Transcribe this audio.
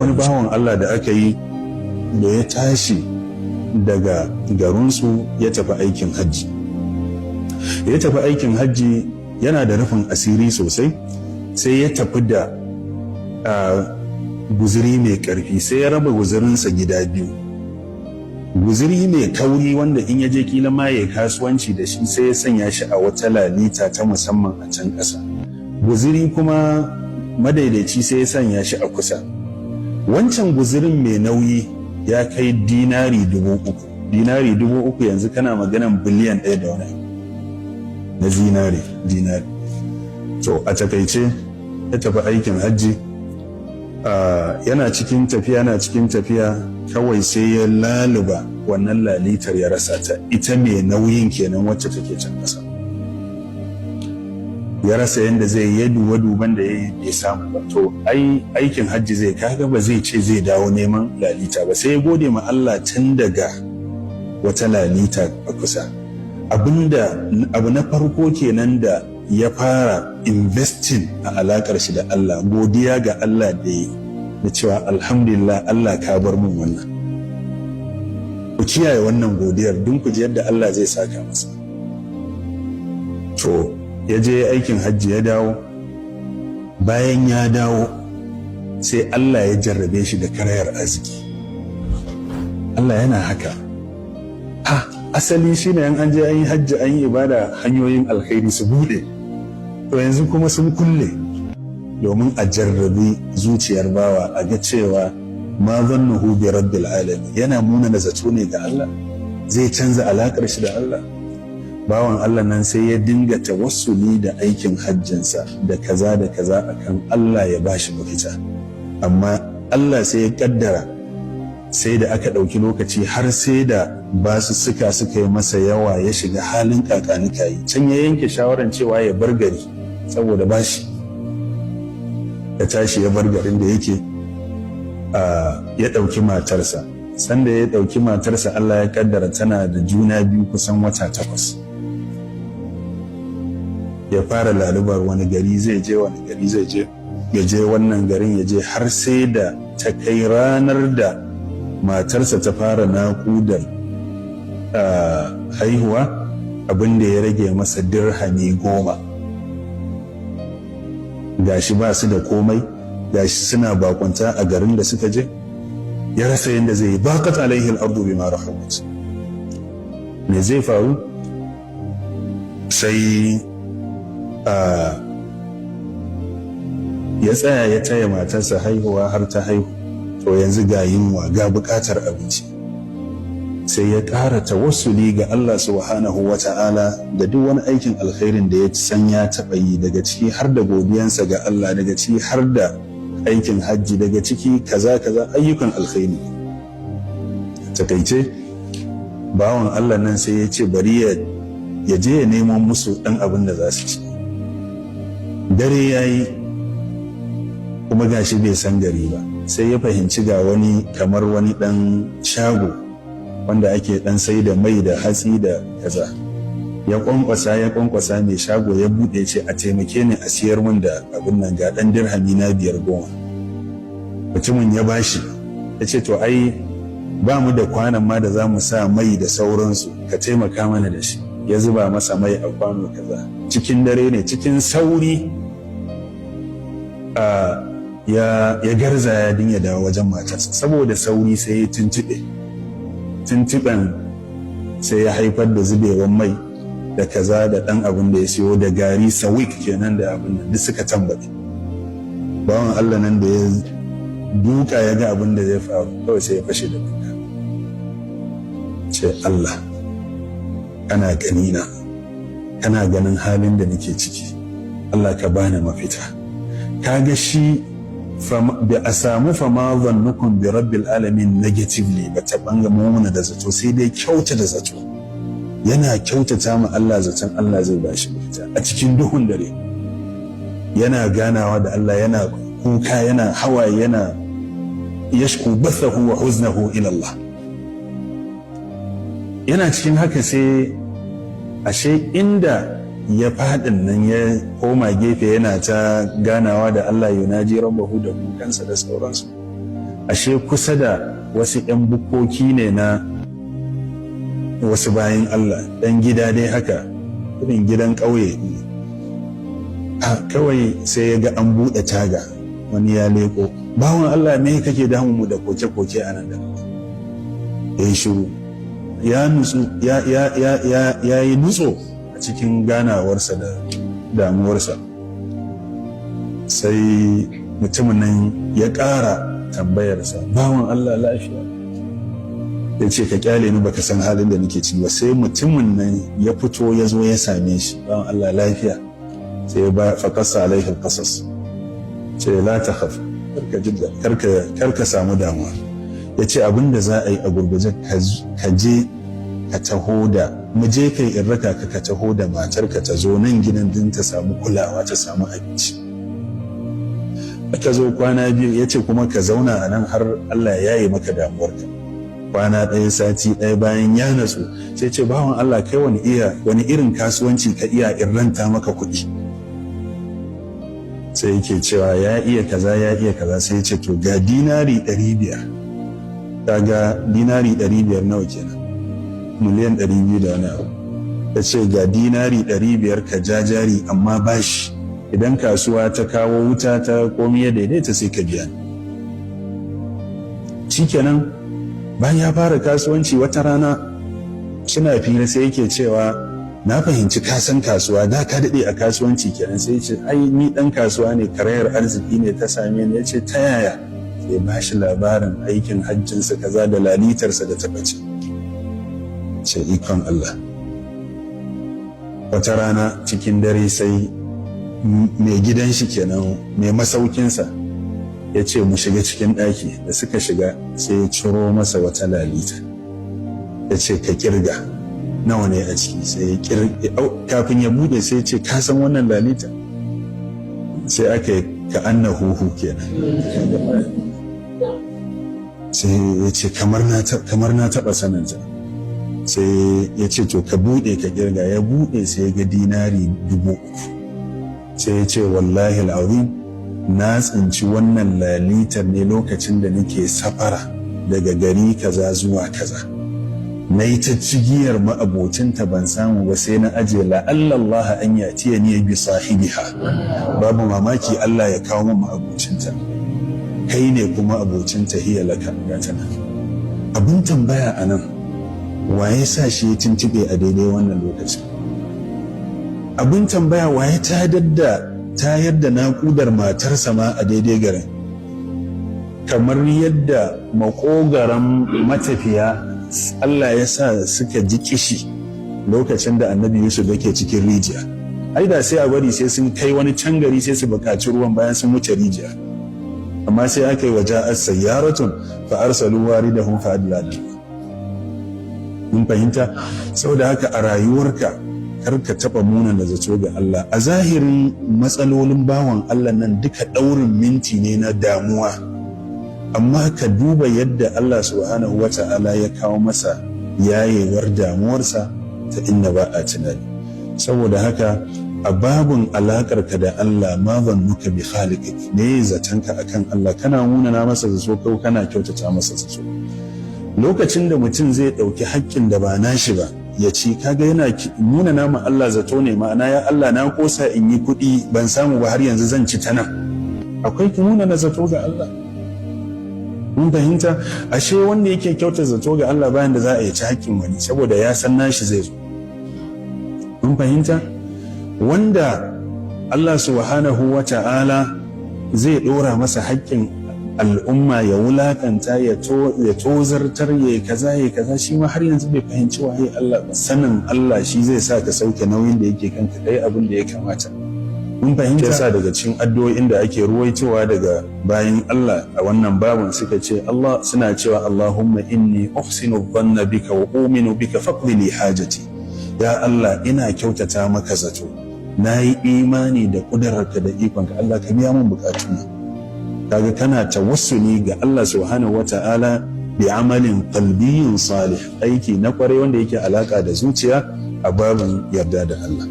Wani bawan Allah da aka yi da ya tashi daga garinsu ya tafi aikin hajji. Ya tafi aikin hajji, yana da rufin asiri sosai, sai ya tafi da guziri mai ƙarfi. Sai ya raba guzirinsa gida biyu: guziri mai kauri, wanda in ya je kila ma ya kasuwanci da shi, sai ya sanya shi a wata lalita ta musamman a can ƙasa. Guziri kuma madaidaici, sai ya sanya shi a kusa. Wancan guzirin mai nauyi ya kai dinari 3,000. Dinari 3,000, yanzu kana maganan biliyan 1 da wani na zinare, dinari. To, a takaice, ya tafi aikin hajji. Yana cikin tafiya, yana cikin tafiya, kawai sai ya laluba wannan lalitar, ya rasa ta. Ita mai nauyin kenan, wacce take can ƙasa. Ya rasa yadda zai yi, duba duban da ya bai samu ba. To, ai aikin hajji zai kaga, ba zai ce zai dawo neman lalita ba. Sai ya gode ma Allah tun daga wata lalita a kusa. Abinda abu na farko kenan da ya fara investing a alakar shi da Allah, godiya ga Allah da ya da cewa, "Alhamdulillah, Allah, ka bar mun wannan." Ku kiyaye wannan godiyar don ku ji yadda Allah zai saka masa. To, ya je aikin hajji, ya dawo. Bayan ya dawo, sai Allah ya jarrabe shi da karayar arziki. Allah yana haka. Ha, asali shine yan an je an yi hajji, an yi ibada, hanyoyin alkhairi su bude. To, yanzu kuma sun kulle domin a jarrabi zuciyar bawa, a ga cewa ma zannuhu bi rabbil alamin, yana muna da zato ne ga Allah, zai canza alakar shi da Allah. Bawan Allah nan sai ya dinga tawassuli da aikin hajjinsa da kaza da kaza akan Allah ya bashi mafita. Amma Allah sai ya kaddara sai da aka ɗauki lokaci, har sai da basussuka suka yi masa yawa, ya shiga halin kakanikayi. Can ya yanke shawaran cewa ya bar gari saboda bashi. Ya tashi ya bar garin da yake, ya ɗauki matarsa. Sanda ya ɗauki matarsa, Allah ya kaddara tana da juna biyu kusan wata 8. Ya fara lalubar wani gari zai je, wani gari zai je, ya je wannan garin, ya je, har sai da ta kai ranar da matarsa ta fara naƙudar haihuwa, abin da ya rage masa dirhami 10. Gashi ba su da komai, gashi suna bakunta a garin da suka je. Ya rasa yadda zai yi. Daqat alaihi al-ardu bima rahabat. Me zai faru? Sai ya tsaya ya taya matarsa haihuwa har ta haihu. To, yanzu ga yunwa, ga buƙatar abinci. Sai ya ƙara tawassuli ga Allah subhanahu wa ta'ala da duk wani aikin alkhairin da ya san ya taɓa yi, daga ciki har da godiyansa ga Allah, daga ciki har da aikin hajji, daga ciki kaza kaza, ayyukan alkhairi. Takaice, bawan Allah nan sai ya ce bari ya je ya nemo musu ɗan abin da za su ci. Dare ya yi, kuma gashi bai san gari ba. Sai ya fahimci ga wani kamar wani ɗan shago wanda ake ɗan sai da mai da hatsi da kaza. Ya kwankwasa, ya kwankwasa, mai shago ya buɗe. Ce, "A taimake ni a siyar min da abin nan, ga ɗan dirhami na 5, 10." Mutumin ya bashi, ya ce, "To, ai ba mu da kwanan ma da za mu sa mai da sauransu, ka taimaka mana da shi." Ya zuba masa mai a kwano kaza. Cikin dare ne, cikin sauri ya garza ya dinga dawo wajen matarsa. Saboda sauri sai ya tuntuɓe. Tuntuɓen sai ya haifar da zubewan mai da kaza da ɗan abin da ya siyo da gari sawik kenan da abin da duk suka tambaye. Bawan Allah nan da ya duka ya ga abin da zai faru, kawai sai ya fashe da kuka, ce, "Allah, kana gani na, kana ganin halin da nake ciki. Allah, ka bani mafita." Kaga shi ba a samu fama zannukum bi rabbil alamin negatively ba, ta banga mumuna da zato, sai dai kyauta da zato. Yana kyautata ma Allah zaton Allah zai bashi mafita. A cikin duhun dare yana ganawa da Allah, yana kuka, yana hawaye, yana yashku bathahu wa huznahu ila Allah. Yana cikin haka, sai ashe inda ya faɗin nan, ya koma gefe yana ta ganawa da Allah, yunaji rabbahu, da kukansa da sauransu. Ashe kusa da wasu 'yan bukkoki ne na wasu bayan Allah, ɗan gida dai haka, irin gidan ƙauye. Kawai sai ya ga an buɗe taga, wani ya leko. "Bawan Allah, me kake damu mu da koke-koke a nan?" Da ya yi shiru, ya nutsu, ya yi nutso a cikin ganawarsa da damuwarsa. Sai mutumin nan ya ƙara tambayarsa, "Bawan Allah, lafiya?" Ya ce, "Ka kyale ni, baka san halin da nake ciki ba." Sai mutumin nan ya fito, ya zo ya same shi. "Bawan Allah, lafiya?" Sai ba فقص عليه القصص. Ce, "لا تخف, karka samu damuwa." Ya ce, "Abin da za a yi, a gurguje, ka je ka taho da mu je kai in raka ka, ka taho da matarka ta zo nan gidan din ta samu kulawa, ta samu abinci." Aka zo kwana 2, ya ce, "Kuma ka zauna a nan har Allah ya yi maka damuwarka." Kwana 1, sati 1, bayan ya natsu, sai ce, "Bawan Allah, kai wani iya wani irin kasuwanci ka iya in ranta maka kuɗi?" Sai yake cewa ya iya kaza, ya iya kaza. Sai ya ce, "To, ga dinari 500." Kaga dinari 500 nawa kenan? Miliyan 200 da wani abu. Ya ce, "Ga dinari 500, ka ja jari, amma bashi. Idan kasuwa ta kawo wuta, ta komi ya daidaita, sai ka biya." Shikenan, bayan ya fara kasuwanci, wata rana suna fira, sai yake cewa, "Na fahimci ka san kasuwa da ka daɗe a kasuwanci kenan." Sai ce, "Ai ni ɗan kasuwa ne, karayar arziki ne ta same ni." Ya ce, "Ta yaya?" Sai ba shi labarin aikin hajjinsa kaza da lalitarsa da ta ɓace. Ce, "Ikon Allah." Wata rana cikin dare, sai mai gidan shi kenan, mai masaukinsa, ya ce, "Mu shiga cikin ɗaki." Da suka shiga, sai ya ciro masa wata lalita, ya ce, "Ka kirga nawa ne a ciki." Sai ya kirga, kafin ya bude sai ya ce, "Ka san wannan lalita?" Sai aka yi ka anna huhu kenan. Sai ya ce, "Kamar na taɓa saninta." Sai ya ce, "To, ka bude ka kirga." Ya bude, sai ya ga dinari 3000. Sai ya ce, "والله العظيم, na tsinci wannan lalitar ne lokacin da nake safara daga gari kaza zuwa kaza. Na yi ta cigiyar ma'abocinta, ban samu ba, sai na aje. لعل الله أن يأتيني بصاحبها. Babu mamaki Allah ya kawo min ma'abocinta. Kai ne kuma abocinta, هي لك, ga nan." Abin tambaya a nan, waye sa shi ya tuntube a daidai wannan lokacin? Abin tambaya, waye tayar da naƙudar matarsa ma a daidai garin? Kamar yadda makogaran matafiya Allah ya sa suka ji kishi lokacin da Annabi Yusuf yake cikin rijiya, ai da sai a bari sai sun kai wani can gari, sai su buƙaci ruwan bayan sun wuce rijiya. Amma sai aka yi وجاءت سيارة فأرسلوا واردهم فأدلى. Mun fahimta? Saboda haka, a rayuwarka kar ka taɓa munan da zato ga Allah. A zahirin matsalolin bawan Allah nan duka ɗaurin minti ne na damuwa, amma ka duba yadda Allah سبحانه وتعالى ya kawo masa yayewar damuwarsa ta inda ba a tunani. Saboda haka, a babun alaƙarka da Allah, ما ظنك بخالقك, ne zatonka akan Allah? Kana munana masa zato ko kana kyautata masa zato? Lokacin da mutum zai ɗauki haƙƙin da ba nashi ba ya ci, kaga yana munana ma Allah zato ne. Ma'ana, "Ya Allah, na kosa in yi kuɗi, ban samu ba har yanzu, zan ci ta nan." Akwai munana zato ga Allah. Mun fahimta? Ashe wanda yake kyauta zato ga Allah, bayan da za a yi ci haƙƙin wani, saboda ya san nashi zai zo. Mun fahimta? Wanda Allah سبحانه وتعالى zai ɗora masa haƙƙin al'umma, ya wulaƙanta, ya tozartar, ya kaza, ya kaza, shi ma har yanzu bai fahimci waye Allah ba. Sanin Allah shi zai sa ka sauke nauyin da yake kanka, kai abin da ya kamata. Mun fahimta? Yasa daga cikin addu'o'in da ake ruwaitowa daga bayan Allah a wannan babun, suka ce Allah, suna cewa, اللهم إني أحسن الظن بك وأؤمن بك فاقض لي حاجتي. Ya Allah, ina kyautata maka zato, na yi imani da ƙudurarka da ikonka, Allah, ka biya min bukatuna. Kaga kana tawassuli ga Allah سبحانه وتعالى بعمل قلبي صالح, aiki na kwarai wanda yake alaka da zuciya, a babin yarda da Allah.